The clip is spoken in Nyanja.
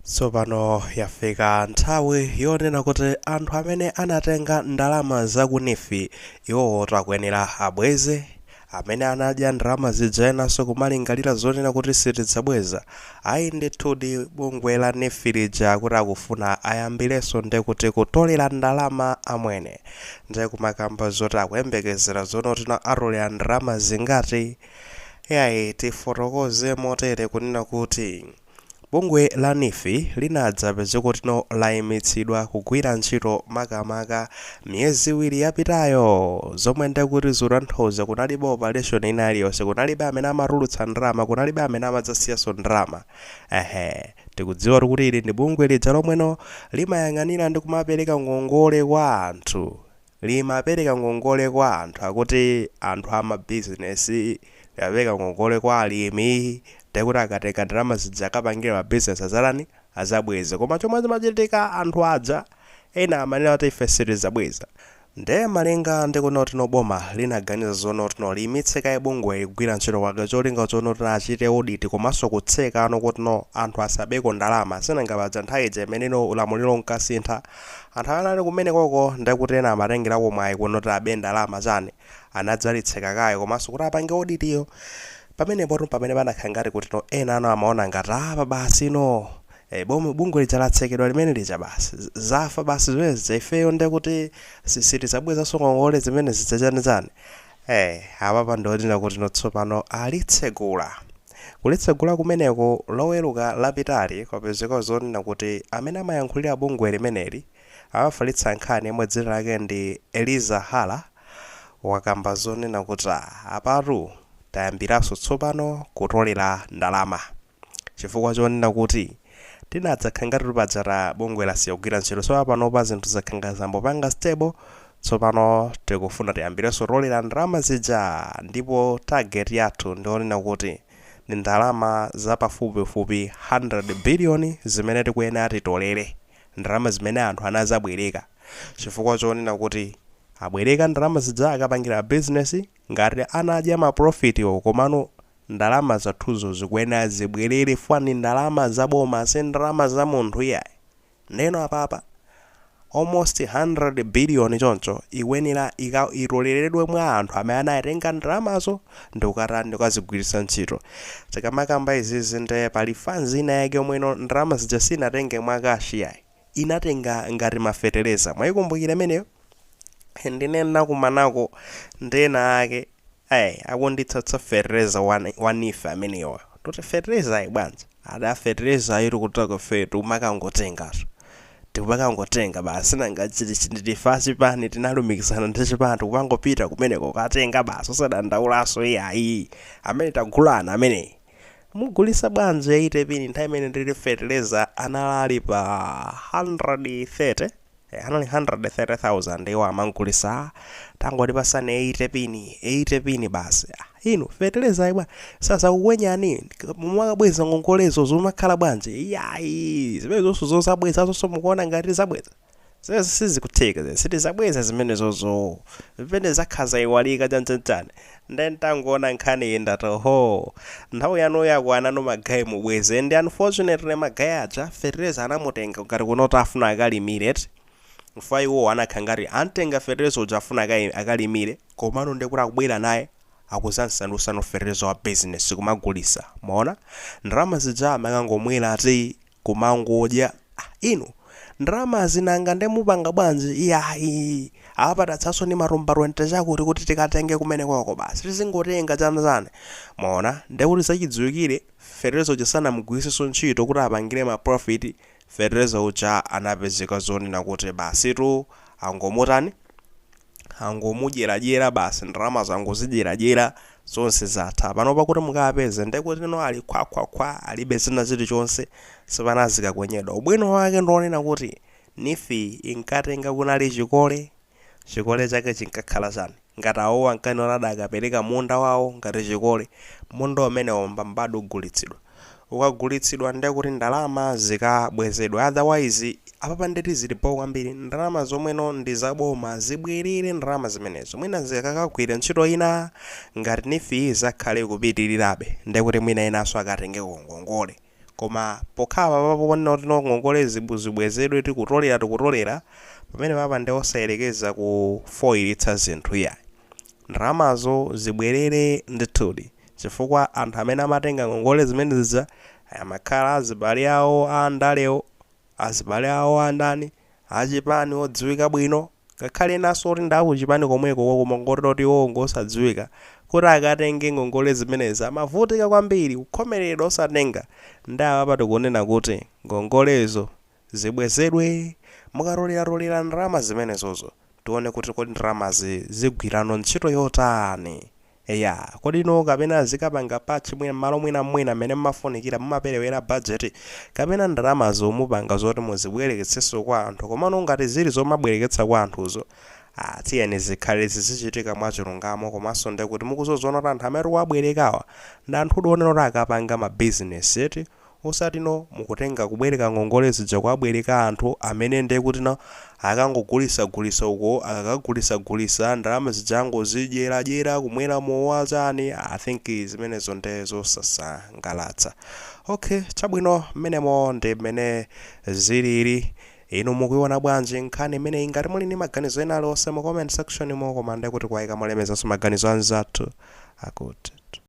Tsopano yafika nthawi yonena kuti anthu amene anatenga ndalama za ku NEEF iwowotu akuyenera abweze. Amene anadya ndalama zija enanso kumalingalira zonena kuti sitidzabweza. Ayi ndithudi bungwe la NEEF lija akuti akufuna ayambirenso ndekuti kutolera ndalama amwene. Ndiye kumakamba zoti akuyembekezera zonoti atolera ndalama zingati. Iyayi tifotokoze motere kunena kuti bungwe la NEEF linadzapezeka kutino laimitsidwa kugwira ntchito makamaka miyezi 2 yapitayo, zomwe ndekuti zikutanthauza kunalibe operation ina iliyonse, kunalibe amene amatulutsa ndalama, kunalibe amene amadzasiyanso ndalama. Ehe, tikudziwa kuti ili ndi bungwe lija lomweno limayang'anira ndi kumapereka ngongole kwa anthu. Limapereka ngongole kwa anthu, akuti anthu amabizinesi, limapereka ngongole kwa alimi, ndekuti akatenga ndalama zija akapangira mabizinesi azatani, azabweze. Koma chomwe chimachitika anthu aja ena amanena kuti ife sitidzabweza. Ndiye malinga ndi kunotino boma linaganiza zonotino liyimitse kaye bungwe kugwira ntchito kwake cholinga chonoti achite audit komanso kutseka ano kutino anthu asabeko ndalama. Sinanga paja nthawi ija imeneno ulamuliro unkasintha, anthu amene ali kumene koko ndekuti ena amatengerako mwayi kunoti abe ndalama chani, anadzalitseka kaye komanso kuti apange audit iyo. Pamenepotu pamene panakhala ngati kutino ena ano amaona ngati apa basi no bomwe bungwe lija latsekedwa limene lija basi zafa basi zimene zija ifeyo ndekuti sitidzabwezanso ngongole zimene zija chani chani. Apapa ndionena kuti no tsopano alitsegula. Kulitsegula kumeneko Loweruka lapitali kwapezeka zonena kuti amene amayankhulira bungwe limeneli amafalitsa nkhani yemwe dzina lake ndi Eliza Hala wakamba zonena kuti apatu tayambiranso tsopano kutolera ndalama chifukwa chonena kuti tinadzakhala ngati pajata bungwe lasiya kugwira ntchito, so panopa zinthu zakhala zambopanga stable. Tsopano tikufuna tiyambirenso kutolera ndalama zija, ndipo target yathu ndionena kuti ndi ndalama zapafupifupi 100 billion zimene tikuyenera titolere, ndalama zimene anthu anazabwereka chifukwa chonena kuti abwereka ndalama zija akapangira business ngati anadya ma profit wo, komano ndalama zathuzo zikuyenera zibwerere fani ndalama zaboma, si ndalama za munthu iyayi. Ndeno apapa almost 100 billion choncho ikuyenera itoleredwe mwa anthu amene anatenga ndalamazo ndikukatani ndikukazigwiritsa ntchito. Tikamakamba izizi nde pali fans ina yake yomweno ndalama zija sinatenge mwa cash iyayi, inatenga ngati mafetereza. Mwayikumbukira imeneyo? Ndine nakumanako ndena ake ayi akunditsatsa fetereza wa NEEF ameneyo, toti fetereza ayi bwanji, ada fetereza ayi tikutaka fe tikumakangotengaso tikumakangotenga basi, nanga nditifa chipani tinalumikizana ndi chipani tikupangopita kumeneko katenga basi osadandaulaso iyayi, amene tagulana ameneyi mugulisa bwanji 80 pini. Nthawi imene ndili fetereza analali pa 130, anali 130,000, iwo amangulisa tangoti pasane 80 pini, 80 pini basi. Inu fetereza ibwa sasa kukwenyani mumakabweza ngongolezo zomakhala bwanji iyayi, zimene zonso zosabweza zonso mukuona ngati zabweza zimene sizikutheka, sitizabweza zimene zozo zimene zakhaza iwalika chanchani. Nde ntangoona nkhani iyi ndati ho nthawi yanu yakwana no ma guy mubweze. And unfortunately ma guy aja fetereza anamutenga ngati kunoti afuna akalimire eti mfa iwo anakhala ngati antenga fetereza uja afuna akalimire, komano ndekuti akubwera naye akuzansandusa fetereza wa business kumagulisa. Maona ndalama zija amakangomwera ati kumangodya. Inu ndalama zinanga ndemupanga bwanji iyayi, apatatsanso ndi matumba 20 chakuti kuti tikatenge kumene kwako basi tizingotenga chanachane. Maona ndekuti zachidziwikire fetereza uja sanamugwiritsenso ntchito kuti apangire ma profit. Fetereza uja anapezeka zonena kuti basitu angomutani angomudyeradyera basi, ndalama zangozidyeradyera zonse zatha. Panopa kuti mukapeze ndekuti no ali khwakhwakhwa alibe zina chilichonse sipanazikakwenyedwa. Ubwino wake ndionena kuti NEEF inkatenga kunali chikole, chikole chake chinkakhala chani ngati awo ankanena adakapereka munda wawo ngati chikole, munda umenewo mbambado ugulitsidwa, ukagulitsidwa ndekuti ndalama zikabwezedwa. Otherwise apapa ndeti zilipo kwambiri ndalama zomweno ndi zaboma zibwerere ndalama zimenezo, mwina zikakagwira ntchito ina ngati NEEF zakhale kupitirirabe ndekuti mwina inanso akatenge ngongole. Koma pokhala papapo ponena kuti no, ngongole zibwezedwe, tikutolera tikutolera pamene papa ndi osayerekeza kufoyiritsa zinthu iyayi. Ndalamazo zibwerere ndithudi, chifukwa anthu amene amatenga ngongole zimene zija amakhala azibale awo a ndalewo, azibale awo andani, achipani odziwika bwino, ngakhale enanso oti ndakuchipani komweko koma ngototi iwo ngosadziwika. Kuti akatenge ngongole zimenezi amavutika kwambiri, kukhomeredwa osatenga. Ndi apapa tikunena kuti ngongolezo zibwezedwe. Mukatoleratolera ndalama zimenezozo, tione kuti kodi ndalamazi zigwirano ntchito yotani? Eya, kodi ino kapena zikapanga patch mwina malo mwina mwina mmene mmafunikira, mumaperewera budget, kapena ndalamazo mupanga zoti muzibwereketsenso kwa anthu? Komano ngati zili zomabwereketsa kwa anthuzo, tiyeni zikhale zizichitika mwachilungamo. Komanso ndekuti mukuzoziona kuti anthu amene tikuwabwerekawa ndi anthu udionera kuti akapanga mabizinesi eti, osati no mukutenga kubwereka ngongole zija kuwabwereka anthu amene ndiye kuti no akangogulisagulisa uko, akakagulisagulisa ndalama zija angozidyeradyera, kumwera mowa, chani. I think zimenezo nde zosasangalatsa. Okay, chabwino, mmenemo ndi mmene zilili. Inu mukuiona bwanji nkhani imeneyi? Ngati muli ndi maganizo ena aliwonse mu comment section mo, koma ndiye kuti kuwayika molemezanso maganizo anzathu akuti